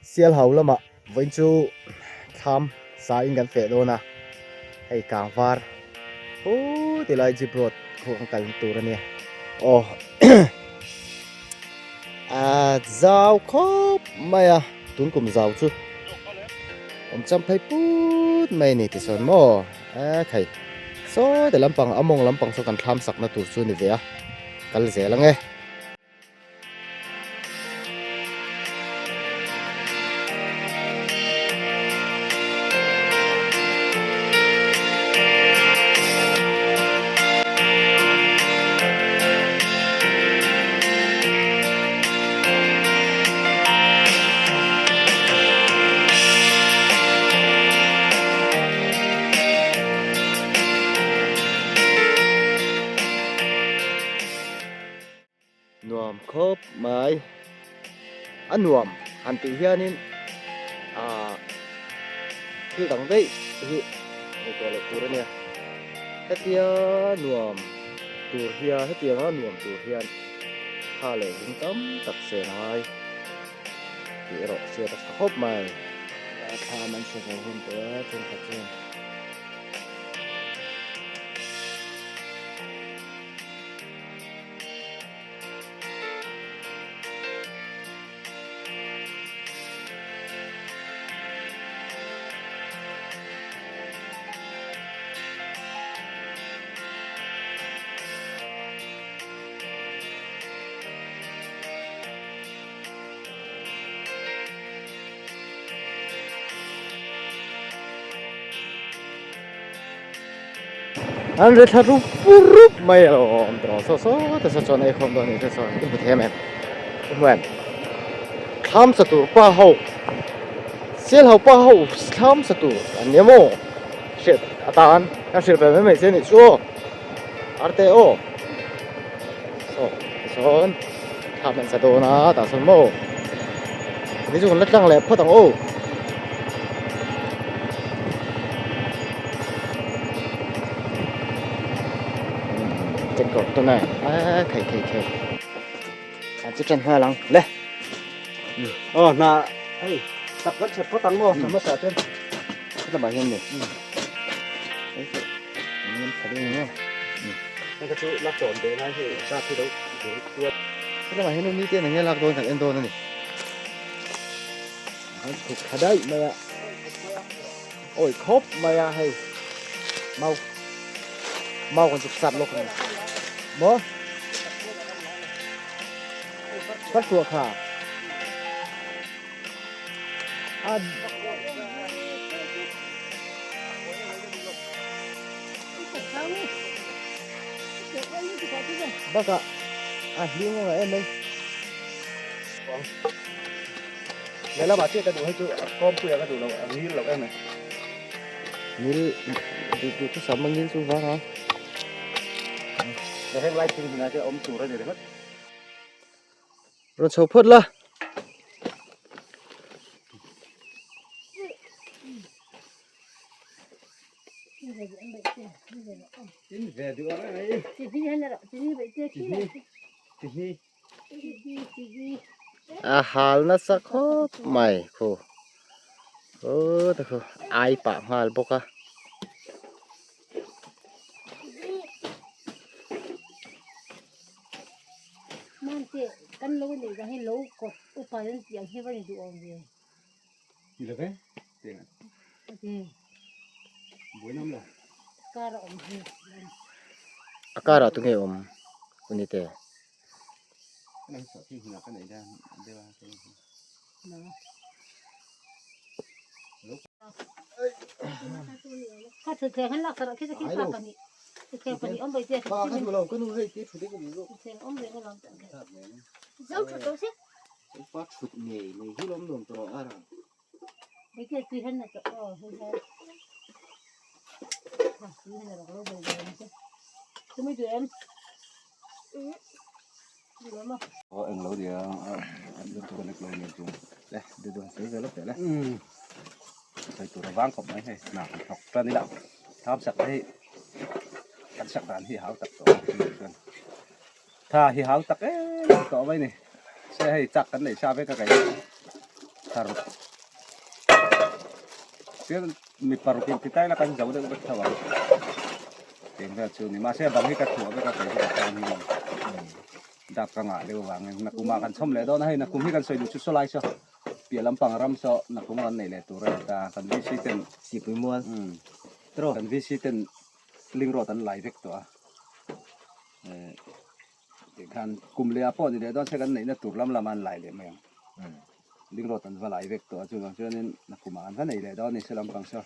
Sialhau lamah vawiin chu thlam sa in kan feh dawn a, hei kang var hu ti lai jeep road khu kan kal tur a nia. Aw a zau khawp mai a, tun kum zau chu awm cham phei put mai a ni tichuan maw e thei saw ti lampang a mawng lampang saw kan thlam sakna tur chu a ni ve a, kal zel ang e. Nuam khawp mai. A nuam han tih hianin ah thil dang daih hi ngaihtuah loh tur a nia. Hetia nuam tur hian hetianga nuam tur hian tha leh zung tam tak sen a ngai tih erawh hriat a tha khawp mai. A thlam an hre zo hun tawh a thenkhat chuan. An ri thla rup rup mai a lo awm tawh saw saw te saw chuan ei khawm dawn a ni te chuan i hmu thei em em i hmu em thlam sa tur pa ho sial ho pa ho thlam sa tur an nia maw hriat atan an hrilh ve mai mai che a nih chu aw arte aw saw tichuan thlam an sa dawn a tah sawn maw ni chu kan la tlang leh phawt ang aw. Chekawr te nge a thei thei thei a chu tan nghal ang le aw hna hei tak kan chep phawt ang maw hna hmasa chuan lamah hian ni hei chu an tha deuh ni maw hei kha chu la chawn ve lai hei zat hi lo lamah hian mi te eng nge lak dawn kan en dawn a ni. An chhuk thla daih mai a, awi khawp mai a hei mau mau kan chuk sat lawk a ni maw ka chhuah kha a bakah a hling a em mai. Lehlamah chiah ka duh hei chu a kawmpui ah ka duh lo a ngil loh em ai. Ngil duh duh chu sam a ngil chu vang a. He heng lai thing hmunah hian awm tur a ni ringawt. Rawn chho phawt la. Tin ve duh ang em ai. Chi hi. A hal nasa khawp mai khu aw te khu ai pah nghal bawk a. A karah tunge awm unite. Eng lo nia a tur a nek lo nia chu le du du han sawi ve lawk teh le sawi tur a vang khawp mai hei hna han thawk tan ila tham sak te hi kan sak dan hi hau tak tawh chuan tha hi hau tak em tawh mai ni se hei chak kan nei sa vek a kei. Paruk Tichuan mi paruk in ti tai la kan zo deuh vek tho ang teng vel chu ni mahse bang hi ka thuah vek a kei chu ka tan hi dak ka ngah deuh avangin nakum ah kan chhawm leh dawn a hei nakum hi kan sawi duh chu saw lai saw piah lampang ram saw nakum a kan neih leh tur a ni ta kan VC ten Sipui mual kan VC ten ling rawt an lai vek tawh a eh Tikhan kum leh ah pawh ni leh dawn se kan neihna tur lam lam a an lai leh mai ang. Ling rawt an va lai vek tawh a chuvang chuanin na kum ah an va nei leh dawn a ni se lampang saw.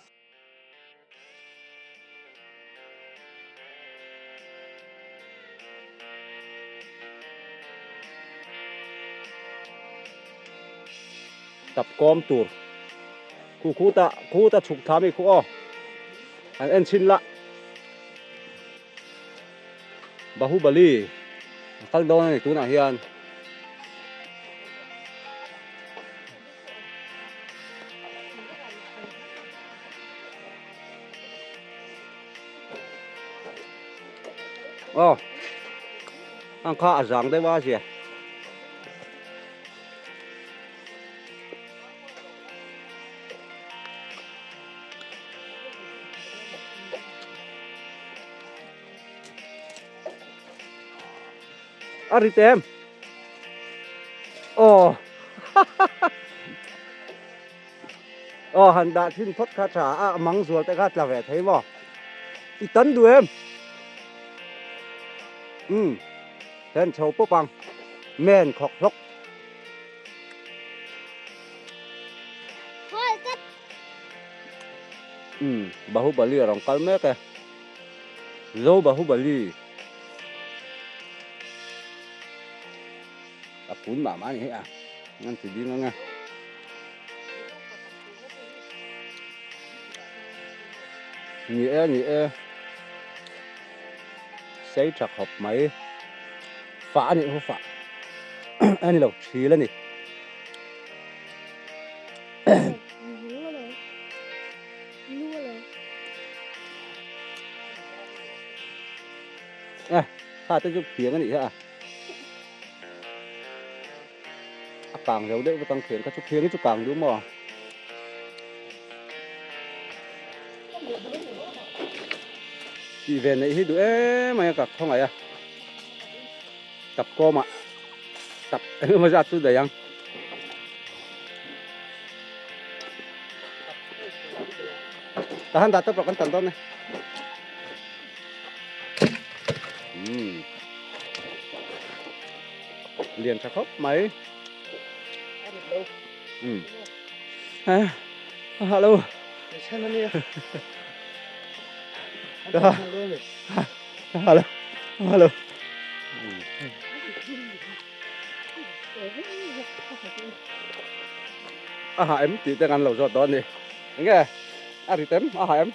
Tap kawm tur khu khuta khuta chhuk thla mi khu aw an en chhin la. Bahubali a kal dawn a ni tunah hian. Aw ang kha a zang deuh a zia. A rit em? Aw Aw han dah thin phawt kha tha a mang zual te kha tla ve thei maw? I tan duh em? Umm hen chho pawp ang men khawk hlawk. Umm Bahubali a rawn kal mek e. Zo Bahubali. A pun mah mah a ni hei a. An ti ding ang e. Ni e ni e. Sei tha khawp mai. Fah a nih hu fah. A ni lo thil a ni. A kha te chu phiang a nih hi a a kang zo deuh vek ang khian kha chu khiang hi chu kang duh maw tih ve neih hi duh em mai a ka khawngaih a tap kawmah tap engemaw zat chu daih ang. Tahan dah tawp rawh kan tan dawn e. Umm. Lian tha khawp mai. Umm. Eh. Hello. Hello. Hello. A hah em tih te kan lo zawt dawn a ni. Enge a rit em a hah em?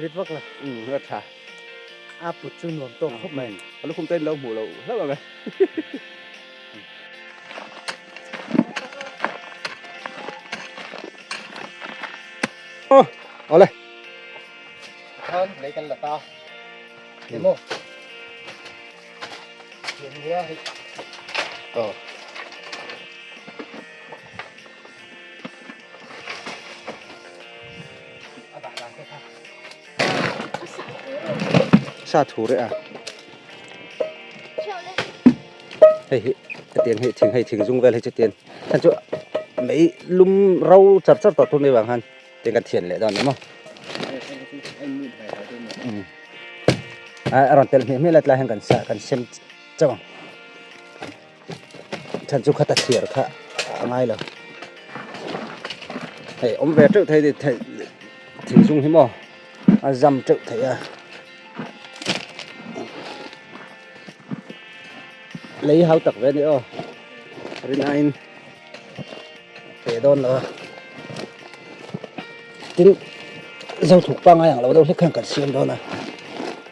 Rit vak lo. Umm a tha. A put chu nuam tawk khawp mai. Ka lukhum te in lo hmuh loh hlauh ang e. Aw awle. Khan lei kan la ta. Emaw. Aw. Sa thu reh a. Hei hi hetiang hi thing hei thing zum vel hi chu tian khan chu mei lum ro char char tawh tur ni vang khan tiang kan thian leh dawn ni maw. A rawn telh hmiah hmiah lai tlai hian kan sa kan sem chauh ang chhan chu khata thliar kha a ngai lo hei awm ve teuh thei thei thing zung hi maw a zam teuh thei a lei hau tak ve a ni aw rin aiin pe dawn lo a tin zo thuk pangai ang lo deuh hlek khan kan siam dawn a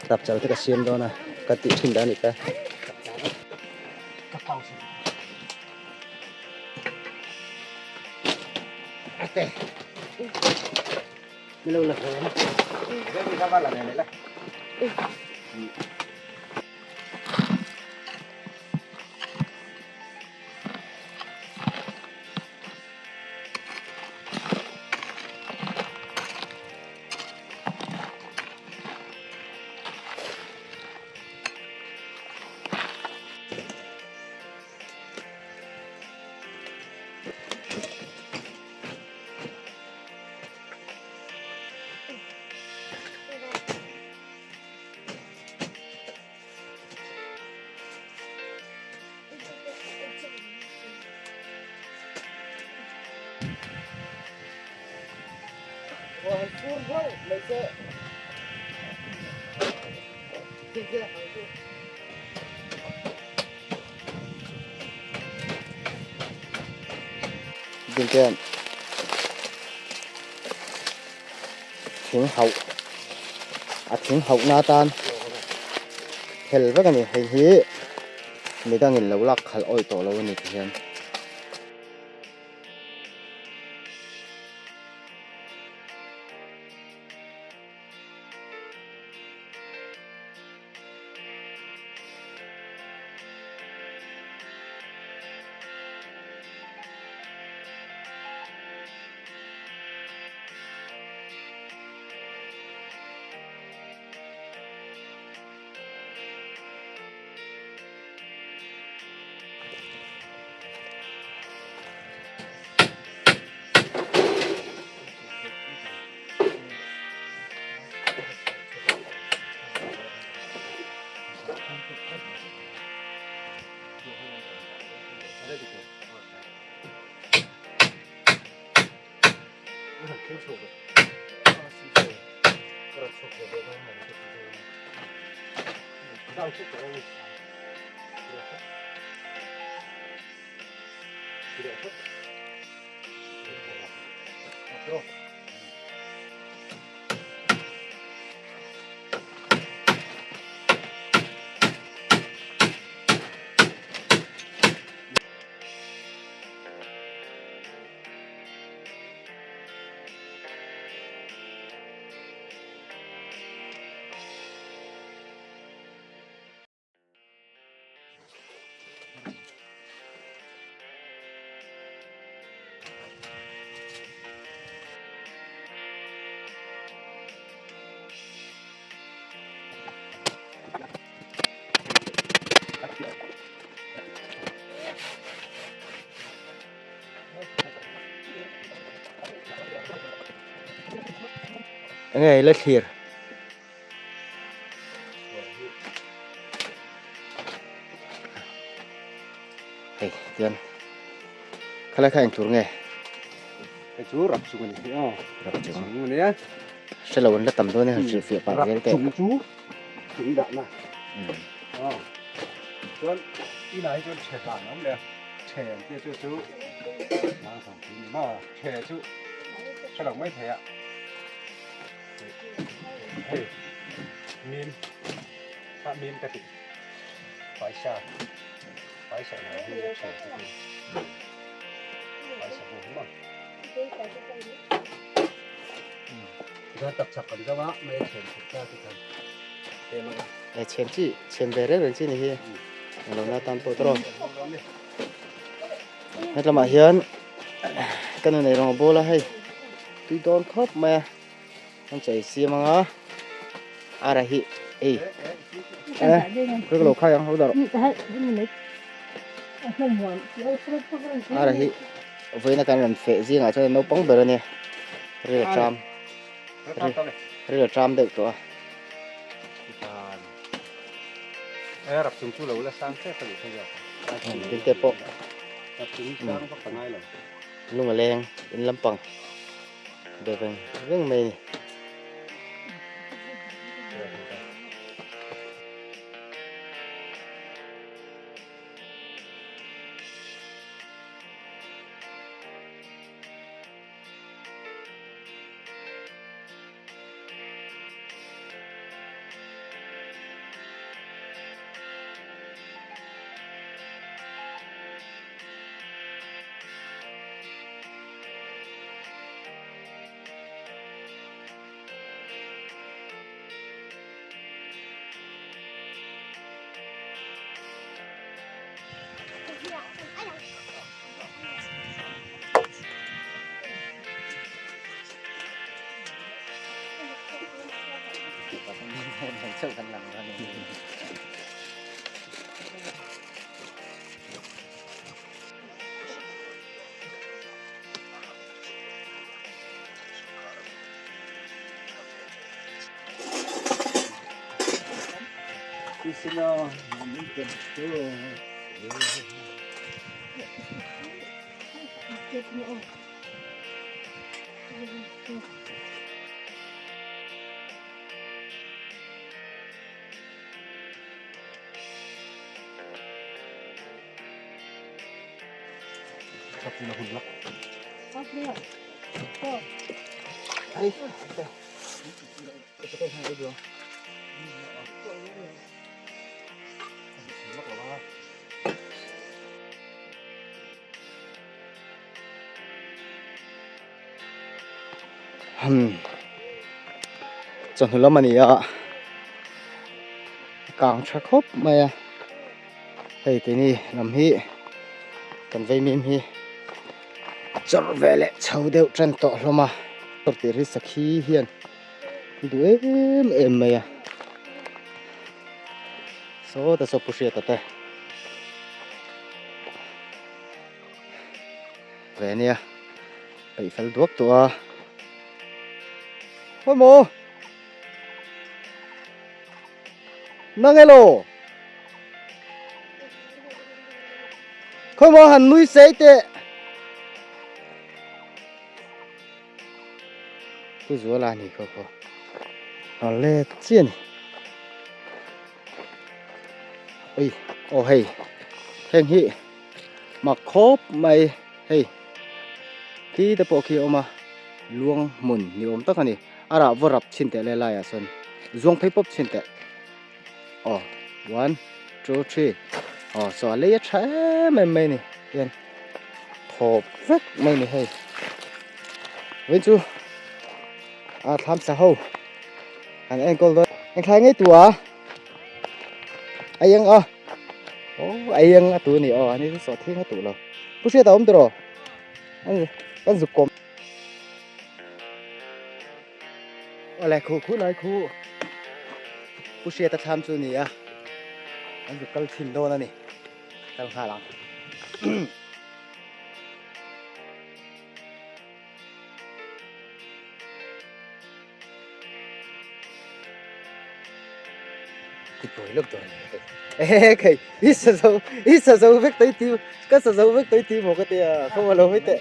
tap chal te ka siam dawn a ka tih thin dan a ni ta. Dinten thing hauh a thing hauh na atan phel vek a ni hei hi midangin lo lak khalh awih tawh lo a ni ti hian. Enge i la thlir. Hei tian khalai kha eng tur nge? Hei chu rap chung a ni aw. Rap chung. Chung a nia. Hre lo an la tam dawn e han hrilhfiah pah zel teh. Rap chung chu thing dahna. Aw. Chuan inah hi chuan chhe hlan a awm leh a. Chhe ang tia chu chu nang thawng thing ni maw? Chhe chu hre lo mai thei a. Hei mim a mim ka tih paisa paisa na hi a chhe chu ti paisa bu hi maw? Chuan tak chak kan zo a mai a chhen chhuk ta chu khan em a. E chhen chi chhen ve reng reng chi ni hi englo na tan pawh tawh hetlamah hian ka nu nei rawng a bawl a hei tui dawn khawp mai a an chei siam anga ara hi ei e ka lo khai ang ho dar ara hi vawiin a kan rawn feh zingah chuan naupang ber a nia ril a tram ril a tram deuh tawh a. Tin te pawh lung a leng in lampang be veng veng mai a ni. Chawhnu lam a ni a, a kang tha khawp mai a, hei keini lam hi kan vei mim hi a chawrh ve leh chho deuh tan tawh hlawm a, tir hi sakhi hian a duh em em mai a, sawta saw pu hriata te ve a nia. Peih fel duak tawh a. Hawi maw? Nang elaw? Khawi maw han nui sei teh. Pu Zuala ni khaw khaw. Rawn let chiah a ni. Ui, aw hei. Heng hi mak khawp mai hei. Khi te pawh khi a awm a, luang hmun ni awm tak a ni. A rah vaw rap chhin teh le laiah sawn zuang phei pawp chhin teh. Aw, one, two, three. Aw, saw a lei a tha em em mai a ni. Hian thawp vek mai a ni hei. Vawiin chu a thlam sa ho kan enkawl dawn. Engthlai ngei tu a? A eng a. Aw a eng a tu a ni aw ani chu sawh thing a tuh lo. Pu Hriata awm tawh rawh. Kan zuk kawm. Awle khuh khuh lai khuh Pu Hriata thlam chu a ni a. Kan zuk kal thin dawn a ni. Kal nghal ang. Ti buai lawk dawn ni hei. Ehe khei i sa zo i sa zo vek tawh i ti ka sa zo vek tawh i ti maw ka tia khaw lo mai teh.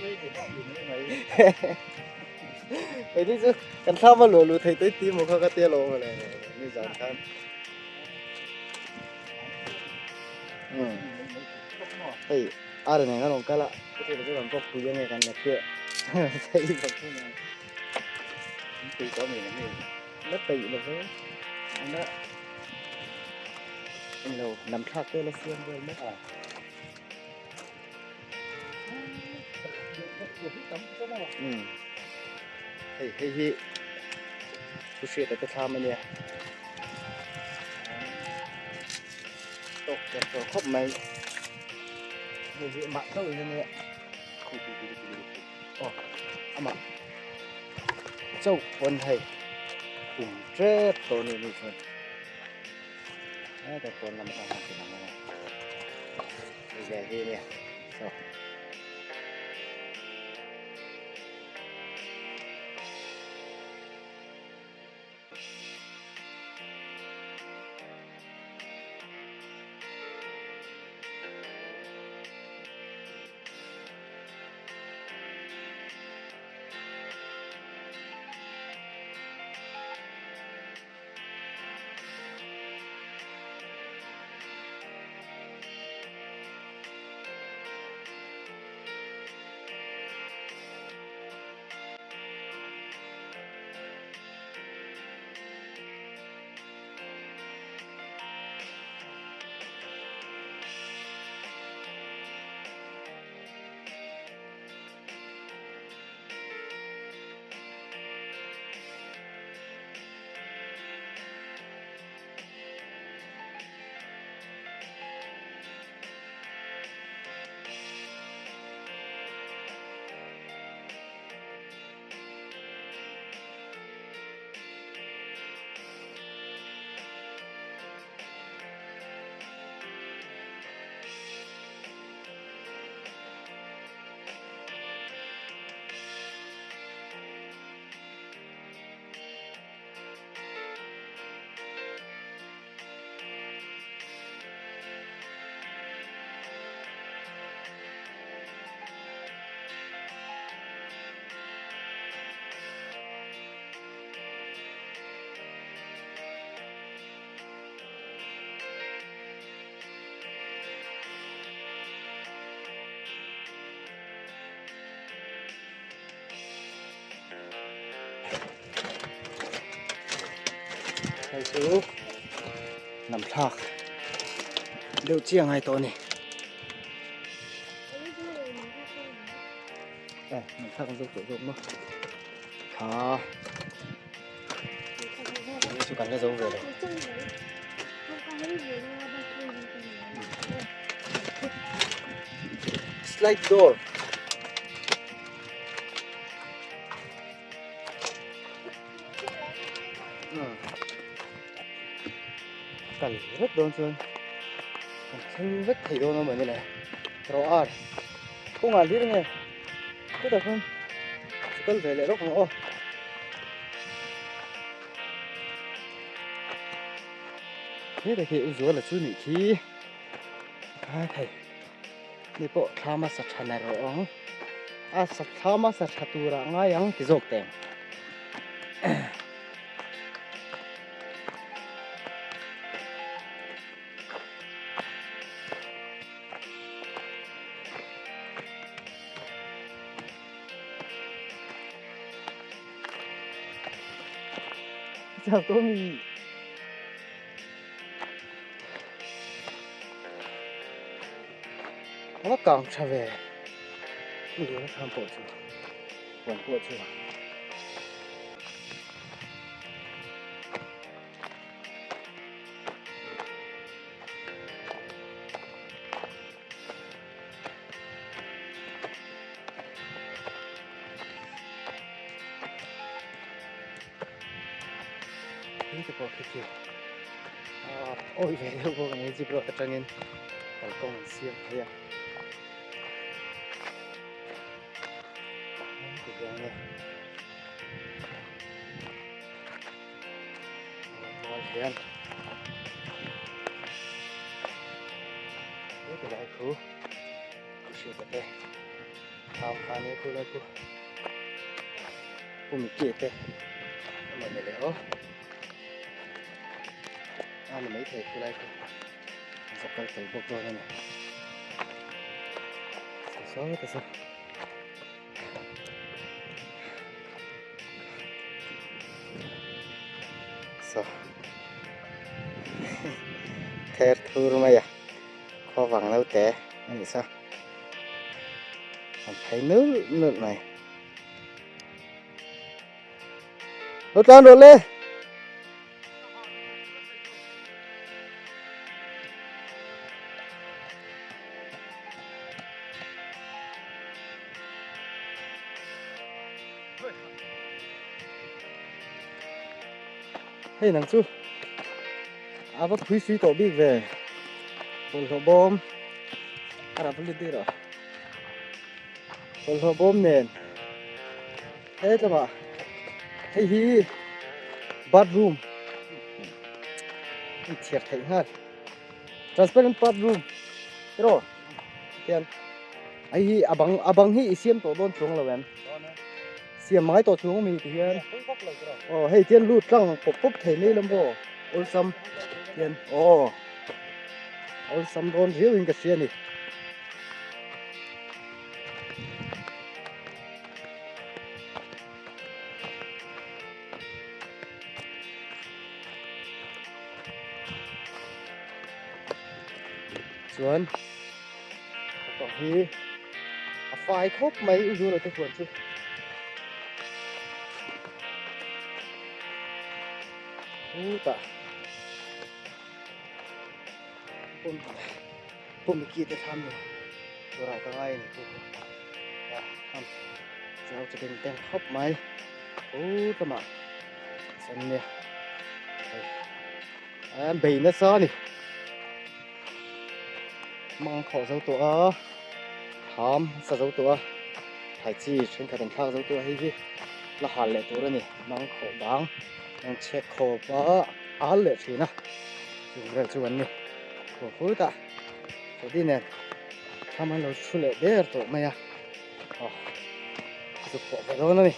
Hei ni chu kan thlam a luah luh theih tawh i ti maw kha ka tia lo mawle ni zan khan. Hei ar nen kan rawn kal a ka chu kan bawk pui ange kan la piah hei bawk pui ang. Tui tawh mi ni. La peih lo ve. Ana englo lam thlak te la siam vel mek a. Hei hei hi thu hriat te thlam ania. Tawk ber tawh khawp mai. Hei hi mah chauh in ania. Aw amah chauh pawn hei kum tep tawh a nih ni chuan heta pawn lam atang hian ti lang ang a hei ve hi ania saw. Hei chu lam thlak deuh chiang ai tawh a ni. Eh, lam thlak an zo tawh zawk maw? Kha. Hei chu kan la zo ve lo. Slide door. Kal vek dawn chuan kan thleng vek thei dawn a mawni le rawh ar kawngah hlir nge chutah khan chu kal ve leh rawk ang aw. Heta khi u Zuala chu nih khi a thei ni pawh thla hmasa tha na rawh ang a sa thla hmasa tha turah ngai ang ti zawk teng. Chào Tommy. A kang tha ve. Ni a tham pawh chu. Huan pawh chu. Hei te pawh khi khi awi ve deuh bawk a ni jeep road atangin kalkawng an siam phei a tihian e mual hian he ti lai khu hriat te thau kha nia khu lai khu Pu Mickey te emaw ni leh aw a ni maithei khu lai khu an zawk kal fel bawk dawn a ni saw saw te saw saw ther thur mai a khuavang naute a ni saw an phei nulh nulh mai. Lo tlan rawh le. Hei nang chu a va phui sui tawh bik ve bawlhhlawh bawm a rah lut deuh rawh. Bawlhhlawh bawm nen hetlama hei hi bathroom in chhiar theih nghal transparent bathroom tiraw tian hei hi a bang a bang hi i siam tawh dawn chuang lo em siam ngai tawh chuang ami ti hian aw hei tian lut tlang pawp pawp thei mai lam pawh awlsam tian aw awlsam dawn riau in ka hria a ni. Chuan tawh hi a fai khawp mai u Zula te huan chu. Chutah Pu Mickey te thlam ni turah ka ngai a ni pu a zau chu ding teng khawp mai pu lamah chuan nia hei an bei nasa a ni mang khawh zo tawh a thlam sa zo tawh a thlai chi thenkhat an thlak zo tawh a hei hi la hal leh tur a ni mang khawh bang mang chhek khawp a al leh thin a chung vel chu an ni. Khaw phut a Teddy nen thlam an lo thu leh der tawh mai a aw zuk pawh ve dawn a ni.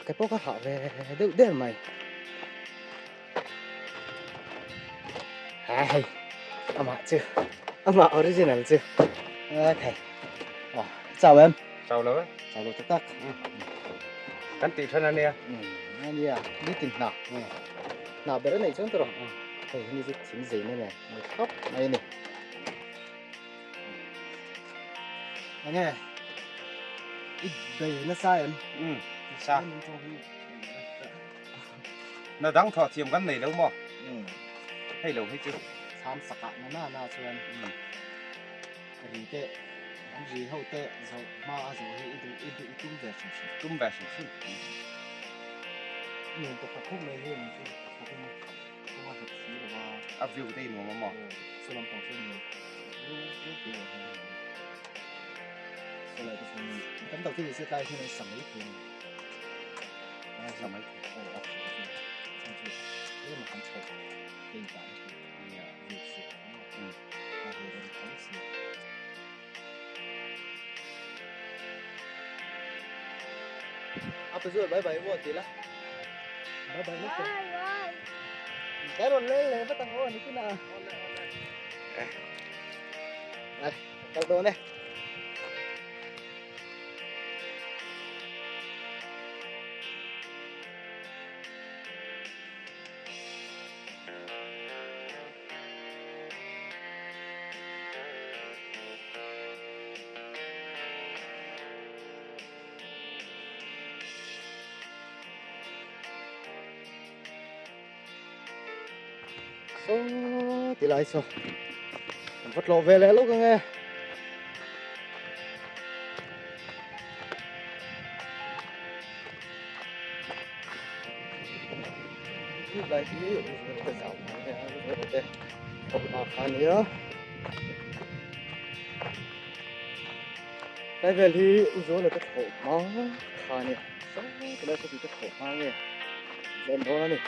Ke pawh ka hah ve deuh der mai. Ha hei amah chu amah original chu okay aw chau em. Chau lo e. Chau lo tak tak. Kan tih than a nia. A nia, nitin hna. Hna ber a neih chuan tawh. Hei hi ni chu thing zeina nen ni thlap mai a ni. Enge i bei nasa em? Nasa. Na dang thawh thiam kan nei lo maw? Hei lo hei chu. Chham sakah na na na chuan ri te an ri ho te zawh hma a zawh hi i duh i duh i tum ve hrim hrim. Tum ve hrim hrim. Nuam ta tha khawp mai hi ang chu thakin kawng a hlat si lo va. A view te i nuam a maw? Saw lampang chuan nuam viau viau te a ni. Saw lai te chuan tam tak chu ni se tlai hian an sa mai thei a ni. Sa mai thei. Aw a tha chu chhan chu tlem a kan chhoh hei dan hi nia view chu a ve reng tho si. A pe zual bye bye maw ti la. Bye bye lawk Bye bye. Cái rawn leng leh vat ang aw ni chin a. Ai, kal dawn e. Saw ti lai saw kan va tlawh ve leh lawk ang e. Lai hi ka zau mai a te awm kha nia. Lai vel hi u Zuala te thlawh hma kha a nia. Saw ti lai saw ti te thlawh hma nge zawm dawn a ni.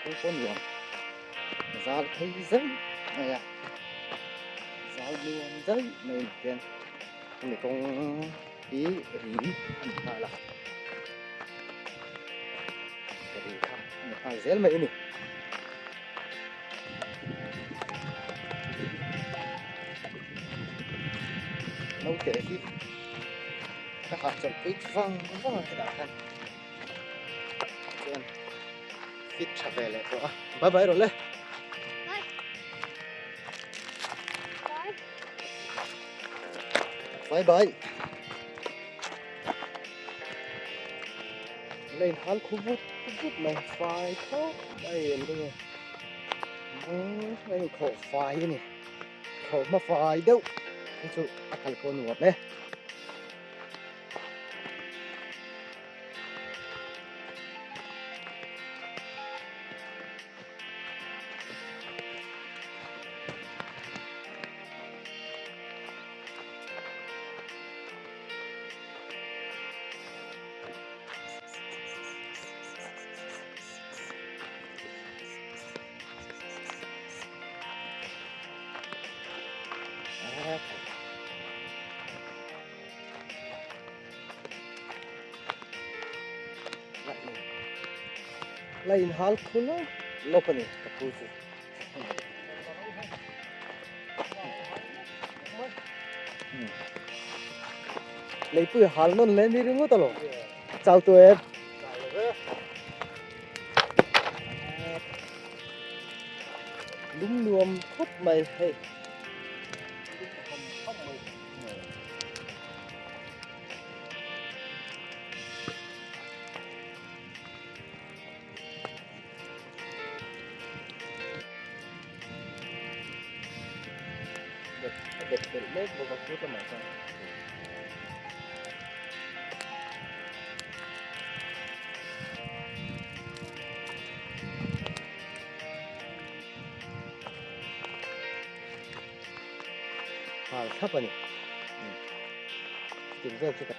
Kawng pawh nuam zal phei zai mai a, zal nuam zai mai a ni hian hemi kawng hi ri a ni nghal a, ri kha a ni nghal zel mai a ni. Naute hi ka hahchawlh pui vang vang a hetah khan chuan fit tha ve leh tawh a bye bye rawh le bye bye la inhal khu vut vut mai fai khawp mai an ring e a inkhawh fai a ni khawh hma fai deuh hi chu a kal pawh a nuam e. La in hal khu lawp lawp a ni ka pu chu. Leipui hal nawn hle ni ringawt alawm. Chau tu em? Lung nuam khawp mai hei. A bet belh mek bawk a phut lamah chuan. Hal thlap a ni. Chutin vel chu ka.